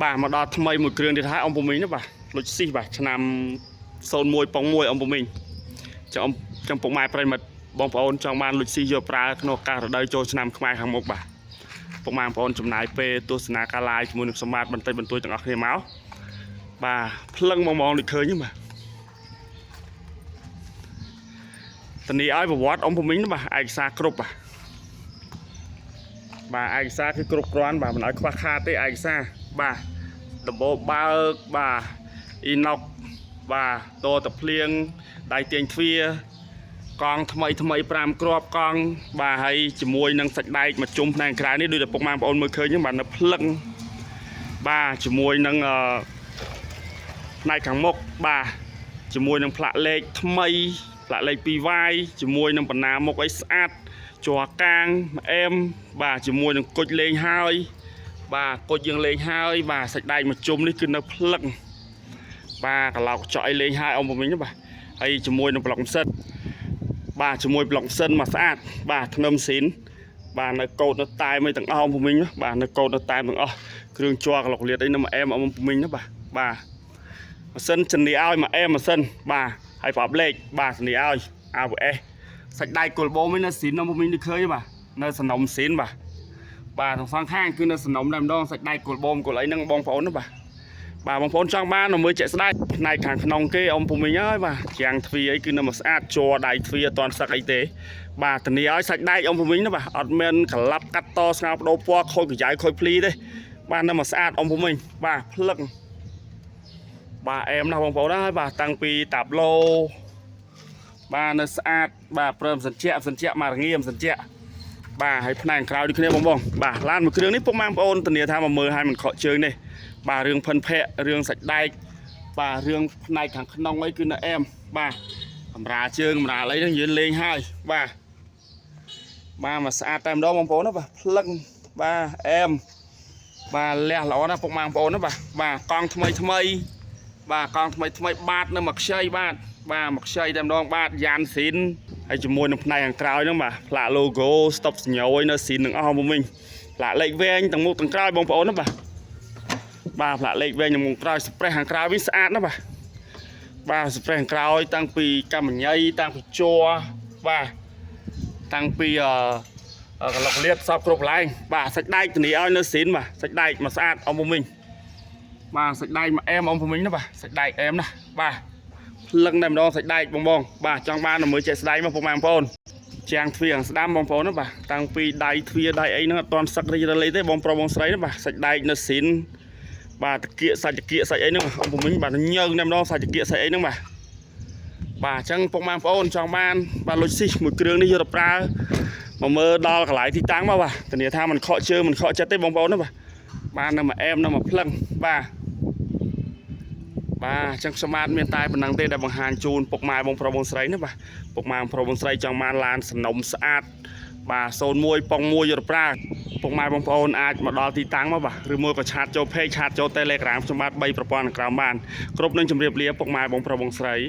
បាទមកដល់ថ្មីមួយគ្រឿងទៀតហើយអ៊ំពូមីងណាបាទលុចស៊ីសបាទឆ្នាំ01ប៉ុង1អ៊ំពូមីងចាំអ៊ំចាំពុកម៉ែប្រិយមិត្តបងប្អូនចង់បានលុចស៊ីសយកប្រើក្នុងឱកាសរដូវចូលឆ្នាំខ្មែរខាងមុខបាទពុកម៉ែបងប្អូនចំណាយពេលទស្សនាការ live ជាមួយនឹងសម្បត្តិបន្តិចបន្តួចទាំងអស់គ្នាមកបាទភ្លឹងហ្មងៗដូចឃើញហ្នឹងបាទធានាឲ្យប្រវត្តិអ៊ំពូមីងណាបាទឯកសារគ្រប់បាទបាទឯកសារគឺគ្រប់គ្រាន់បាទមិនឲ្យខ្វះខាតទេឯកសារបាទដំបូលបើកបាទអ៊ីណុកបាទតតភ្លៀងដៃទាញទ្វារកង់ថ្មីថ្មី5គ្រាប់កង់បាទហើយជាមួយនឹងសាច់ដែកមួយជុំផ្នែកក្រៅនេះដូចតែពុកម៉ែបងប្អូនមើលឃើញហ្នឹងបាទនៅភ្លឹងបាទជាមួយនឹងអឺផ្នែកខាងមុខបាទជាមួយនឹងផ្លាកលេខថ្មីផ្លាកលេខ 2Y ជាមួយនឹងបណ្ណាមុខអីស្អាតជ័រកាងអែមបាទជាមួយនឹងគុជលេងហើយបាទគុជយើងលេងហើយបាទសាច់ដែកមួយជុំនេះគឺនៅភ្លឹងបាទកឡោកចក់អីលេងហើយអ៊ំពូមីងណាបាទហើយជាមួយនឹងប្លុកម៉ាស៊ីនបាទជាមួយប្លុកម៉ាស៊ីនមកស្អាតបាទធ្នឹមស៊ីនបាទនៅកោតនៅតែមអីទាំងអស់អ៊ំពូមីងណាបាទនៅកោតនៅតែមទាំងអស់គ្រឿងជ័រកឡុកលៀតអីនៅមកអែមអ៊ំពូមីងណាបាទបាទម៉ាស៊ីនជំនាឲ្យមកអែមម៉ាស៊ីនបាទហើយប្រអប់លេខបាទជំនាឲ្យ AVS សាច់ដែកគល់បូមឯនៅស៊ីនអ៊ំពូមីងដូចឃើញទេបាទនៅសំណុំស៊ីនបាទបាទទាំងសងខាងគឺនៅសំណុំតែម្ដងសាច់ដែកគល់បូមគល់អីហ្នឹងបងប្អូនណាបាទបាទបងប្អូនចង់បាននៅមើលជាក់ស្ដែងផ្នែកខាងក្នុងគេអ៊ំពូមីងហើយបាទជាងទ្វារអីគឺនៅមកស្អាតជ័រដៃទ្វារអត់ទាន់សឹកអីទេបាទធានាឲ្យសាច់ដែកអ៊ំពូមីងណាបាទអត់មានក្លាប់កាត់តស្ងោបដូរពណ៌ខូចកាយ៉ៅខូចភ្លីទេបាទនៅមកស្អាតអ៊ំពូមីងបាទភ្លឹងបាទអែមណាស់បងប្អូនហើយបាទតាំងពីតាប្លូបាទនៅស្អាតបាទព្រមសញ្ជៈសញ្ជៈមករងាមសញ្ជៈបាទហើយផ្នែកក្រោយដូចគ្នាបងបងបាទឡានមួយគ្រឿងនេះពុកម៉ែបងប្អូនធានាថាមកមើលឲ្យមិនខកជើងទេបាទរឿងភិនភៈរឿងសាច់ដែកបាទរឿងផ្នែកខាងក្នុងអីគឺនៅអែមបាទកម្រាលជើងកម្រាលអីហ្នឹងយើងលេងហើយបាទបាទមកស្អាតតែម្ដងបងប្អូនណាបាទភ្លឹងបាទអែមបាទលះល្អណាស់ពុកម៉ែបងប្អូនណាបាទបាទកង់ថ្មីថ្មីបាទកង់ថ្មីថ្មីបាទនៅមួយខ្ចីបាទបាទមួយខ្ចីតែម្ដងបាទយ៉ានស៊ីនហើយជាមួយនឹងផ្នែកខាងក្រោយហ្នឹងបាទផ្លាក logo stop សញ្ញយនៅស៊ីនទាំងអស់មកវិញផ្លាកលេខវែងទាំងមុខទាំងក្រោយបងប្អូនណាបាទបាទផ្លាកលេខវែងទាំងមុខក្រោយស្ប្រេះខាងក្រោយវិញស្អាតណាស់បាទបាទស្ប្រេះខាងក្រោយតាំងពីកម្មញីតាំងពីជ័របាទតាំងពីអឺកលុកលៀតសពគ្រប់កន្លែងបាទសាច់ដែកធានាឲ្យនៅស៊ីនបាទសាច់ដែកមកស្អាតអមវិញបាទសាច់ដែកមកអែមអមវិញណាបាទសាច់ដែកអែមណាស់បាទភ្លឹងតែម្ដងសាច់ដែកបងបងបាទចង់បានមើលចេះស្ដែងមកពុកម៉ែបងប្អូនជាងទ្វារខាងស្ដាំបងប្អូនណាបាទតាំងពីដៃទ្វារដៃអីហ្នឹងអត់ទាន់សឹករីរលេទេបងប្រុសបងស្រីណាបាទសាច់ដែកនៅស៊ីនបាទតាគៀកសាច់តាគៀកសាច់អីហ្នឹងអមវិញបាទញើងតែម្ដងសាច់តាគៀកសាច់អីហ្នឹងបាទបាទអញ្ចឹងពុកម៉ែបងប្អូនចង់បានបាទលុចស៊ីសមួយគ្រឿងនេះយកទៅប្រើមកមើលដល់កន្លែងទីតាំងមកបាទធានាថាមិនខកជើងមិនខកចិត្តទេបងប្អូនណាបាទបាននៅមួយអែមនៅមួយភ្លឹងបាទបាទអញ្ចឹងខ្ញុំបាទមានតែប៉ុណ្ណឹងទេដែលបង្ហាញជូនពុកម៉ែបងប្រុសបងស្រីណាបាទពុកម៉ែបងប្រុសបងស្រីចង់បានឡានសំណុំស្អាតបាទ01ប៉ុង1យកទៅប្រើពុកម៉ែបងប្អូនអាចមកដល់ទីតាំងមកបាទឬមួយក៏chat ចូល page chat ចូល Telegram ខ្ញុំបាទ3ប្រព័ន្ធក្រោមបានគ្រប់នឹងជម្រាបលាពុកម៉ែបងប្រុសបងស្រី។